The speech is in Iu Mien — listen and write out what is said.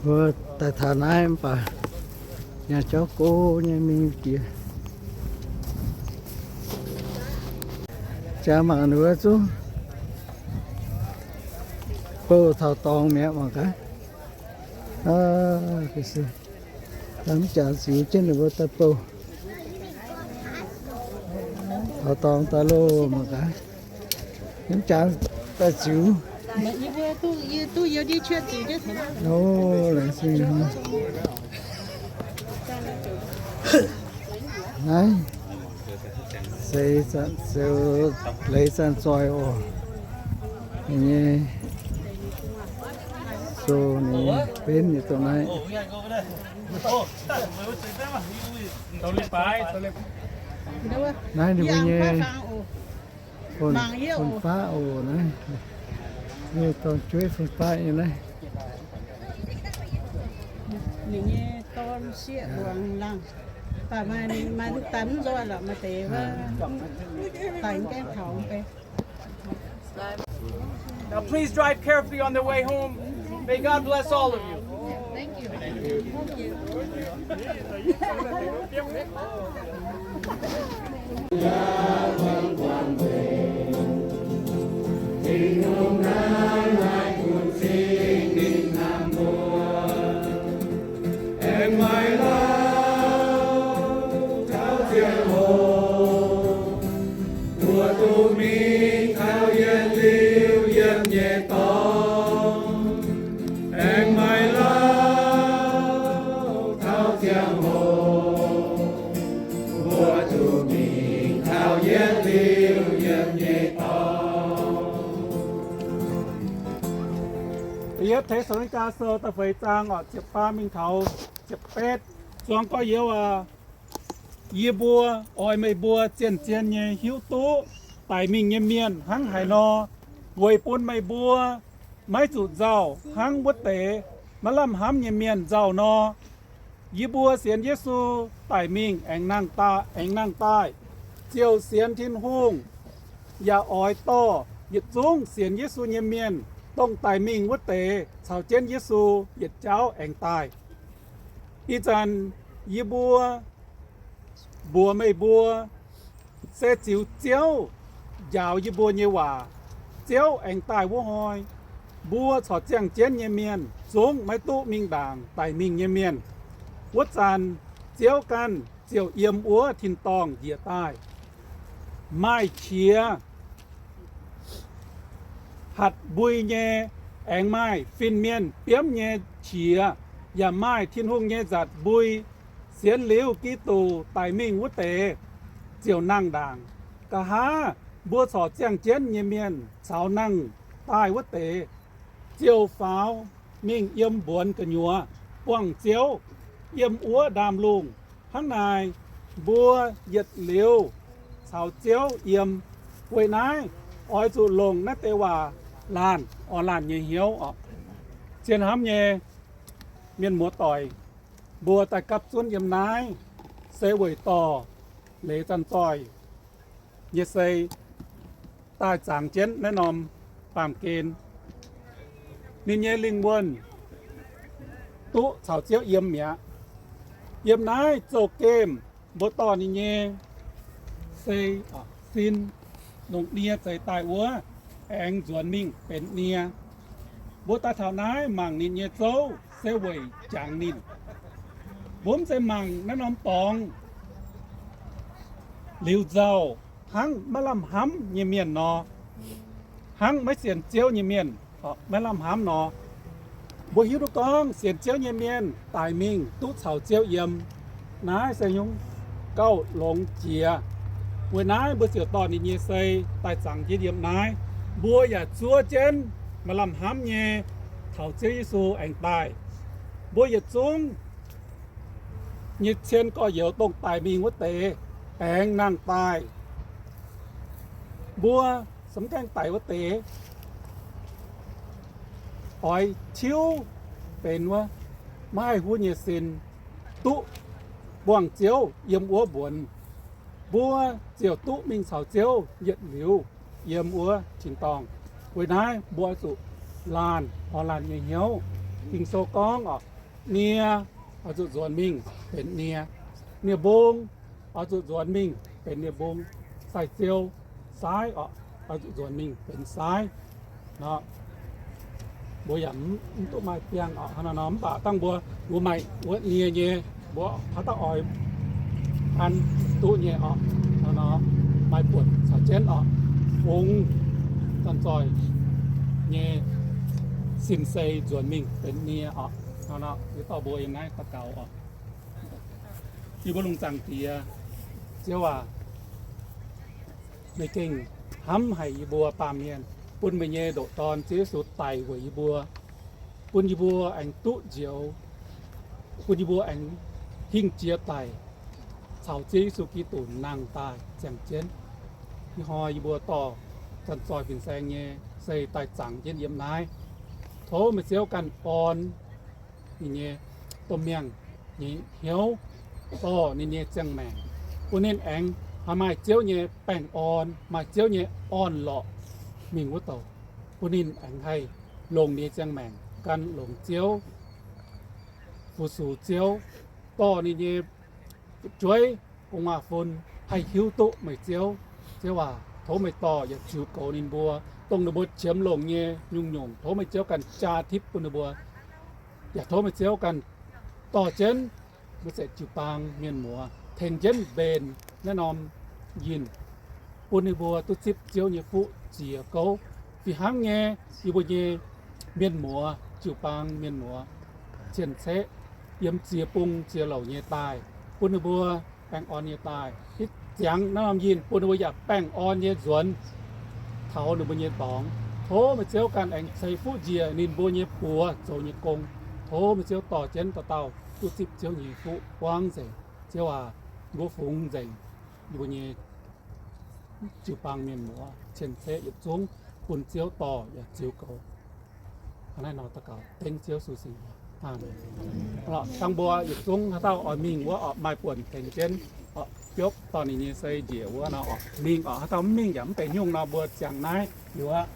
Mbuo daaih taux naaiv mv baac yangh jauv go nyei mingh jiex. Jaax mangc ninh mbuo zungv bouh taux dorngx mi'aqv mangc gaax. Mv jaax ziux jienv ninh mbuo daaih bouh taux dorngx daaih loh mangc gaax. Mv jaax daaih ziux. Laengz zingh. Naaiv se leiz zanc zoih oc. Ninh nyei sou ninh benv yietc dongh naaiv. Naaiv ninh mbuo nyei fun-faqv oc. Naaiv nyei dorn-jueiv fun-faqv nyei naaiv. Ninh nyei dorn sieqv muangx laangh, daaih maiv nzoih lorqc, maaih deix daaih gaengh taux bei. Now please drive carefully on the way home. May God bless all of you. Aengx maaih lauh taux ziangh hoc, mbuo duqv mingh taux yietc liuz yiem nyei dorngx. Aengx maaih lauh taux ziangh hoc, mbuo duqv mingh taux yietc liuz yiem nyei dorngx. Yietv Te^saa^lo^ni^gaa Sou da'feix zaang orqc, ziepc faam mingh taux ziepc betv. Zuangx gorx-youz aac, yie mbuo oix meih mbuo zien-zien nyei hiuv duqv daic mingh nyei mienh hnangv haaix nor, weic bun meih mbuo maiv zuqc nzauh hnangv wuov deix maiv lamh hnamv nyei mienh nzauh nor. Yie mbuo sienx Yesu daic mingh aengx nangh daaih, aengx nangh daaih, ziouc sienx Tin-Hungh, yaac oix dorh yietc zungv sienx Yesu nyei mienh, dongh daic mingh wuov deix, caux jienv Yesu yietc jauv aengx daaih. Ih zanc yie mbuo mbuox meih mbuo, se ziux Ziouv njaaux yie mbuo nyei waac, Ziouv aengx daaih wuov hnoi, mbuo corc ziangh jienv nyei mienh zungv maiv duqv mingh ndaangc daic mingh nyei mienh. Wuov zanc Ziouv ganh ziouc yiem wuov tin-dorngh njiec daaih. Maaih qiex hatc mbui nyei, aengx maaih fin-mienh biomv nyei qiex, yaac maaih Tin-Hungh nyei nzatc mbui. Sienx liuz Giduc daic mingh wuov deix ziouc nangh ndaangc. Nqa'haav mbuo corc ziangh jienv nyei mienh caux nangh daaih wuov deix ziouc faaux mingh yiem mbuonx gu'nyuoz buangh Ziouv yiem wuov ndaamv-lungh. Hnangv naaic, mbuo yietc liuz caux Ziouv yiem. Weic naaiv oix zuqc longc naaiv deix waac laanh orn laanh nyei hnyouv oc. Zien hnamv nyei mienh muoz-doic, mbuo daaih gapv zunv yiem naaiv se weic dorh leiz zanc zoih nyei sei daaih zangx jienv naaiv norm baamh gen. Ninh nyei lingh wuonh duqv caux Ziouv yiem mi'aqv. Yiem naaiv zouv-gemh mbuo dorh ninh nyei sei, sin, longc nie zeix daaih wuov, aengx nzuonx mingh benx nie. Mbuo daaih taux naaiv mangc ninh nyei zouv se weic jangx ninh. Mbuo mv zeiz mangc naaiv norm dorngx liuz nzauh hnangv maiv lamh hnamv nyei mienh nor, hnangv maiv sienx Ziouv nyei mienh maiv lamh hnamv nor. Mbuo hiuv duqv gorngv sienx Ziouv nyei mienh daic mingh duqv caux Ziouv yiem. Naaiv se nyungc gauh longx jiex. Weic naaiv mbuo ziouc dorh ninh nyei sei daaih zangx jienv yiem naaiv. Mbuo yaac zuov jienv maiv lamh hnamv nyei taux Ziouv Yesu aengx daaih. Mbuo yietc zungv nyei cien gorx-youz dongh daic mingh wuov deix aengx nangh daaih. Mbuo se mv gaengh daic wuov deix, oix tiuv benx wuov maiv haih huv nyei sin, duqv buangh Ziouv yiem wuov mbuonx. Mbuo ziouc duqv mingh caux Ziouv yietc liuz yiem wuov tin-dorngh. Weic naaiv mbuo oix zuqc laanh orn laanh nyei hnyouv. Ging-Sou gorngv oc, nie oix zuqc nzuonx mingh benx nie, nie-mbung oix zuqc nzuonx mingh benx nie-mbung, sai-ziou, saaiv oc, oix zuqc nzuonx mingh benx saaiv. Nor, mbuo yaac mv duqv maaih biangh oc, hnangv naaiv nor. Mv baac dangh mbuo, mbuo maaih wuov nie nyei, mbuo haaix dauh oix an duqv nyei oc, hnangv naaiv nor, maaih buonc caux jienv oc, fungx zanc-zoih nyei sin-sei nzuonx mingh benx nie oc. Hnangv naaiv nor, yie dorh mbuo yiem naaiv daux gaux oc. Yie mbuo lungh zaangc Diex, Ziouv aac, meih gengh hnamv haic yie mbuo baamh mienh, bun meih nyei ndoqc Dorn, Ziouv Yesu, daic weic yie mbuo, bun yie mbuo aengx duqv njoux, bun yie mbuo aengx hingh jiex daic caux Ziouv Yesu Giduc nangh daaih ziangh jienv. Ih hnoi yie mbuo dorh zanc-zoih fin-saeng nyei sei daaih zangx jienv yiem naaiv. Tov meih Ziouv ganh orn ninh nyei domh mienh nyei hnyouv, dorh ninh nyei ziangh maengc, bun ninh aengx haih maaih Ziouv nyei baengh orn, maaih Ziouv nyei orn-lorqc mingh wuov douc, bun ninh aengx haih longc ninh nyei ziangh maengc gan longx Ziouv, fu-sux Ziouv, dorh ninh nyei fu'jueiv gu'nguaaz-fun haih hiuv duqv meih Ziouv. Ziouv aac, tov meih dorh yaac ziux goux ninh mbuo, dongh ninh mbuo qiemx longc nyei nyungc-nyungc, tov meih Ziouv ganh jaa tipv bun ninh mbuo. Yaac tov meih Ziouv ganh dorh jienv mbuo za'gengh jiu-baang mienh muoz tengx jienv mbenc naaiv norm yinh, bun ninh mbuo duqv zipv Ziouv nyei fuqv jiex gouv. Fih hnangv nyei, yie mbuo nyei mienh muoz, jiu-baang mienh muoz, cien-ceqv yiem ziex bung ziex louc nyei daaih, bun ninh mbuo baengh orn nyei daaih hitv ziangx naaiv norm yinh, bun ninh mbuo yaac baengh orn nyei nzuonx taux ninh mbuo nyei dorngx. Tov meih Ziouv ganh aengx ceix fuqv njiec ninh mbuo nyei buoz zoux nyei gong. Tov meih Ziouv dorh jienv dauh dauh duqv zipv Ziouv nyei fuqv buangv nzengc. Ziouv aac, mbuo fungx nzengc yie mbuo nyei jiu-baang mienh muoz, cien-ceqv yietc zungv bun Ziouv dorh yaac ziux goux. Hnangv naaiv nor daux gaux dengv Ziouv Yesu singx. Aamen. Dangh mbuo yietc zungv haaix dauh oix mingh wuov oc, maaih buonc tengx jienv oc, biopv dorh ninh nyei sei njiec wuov nor oc, mingh oc. Haaix dauh mv mingh yaac mv benx nyungc nor, mbuo ziangh naaiv liuz aqv.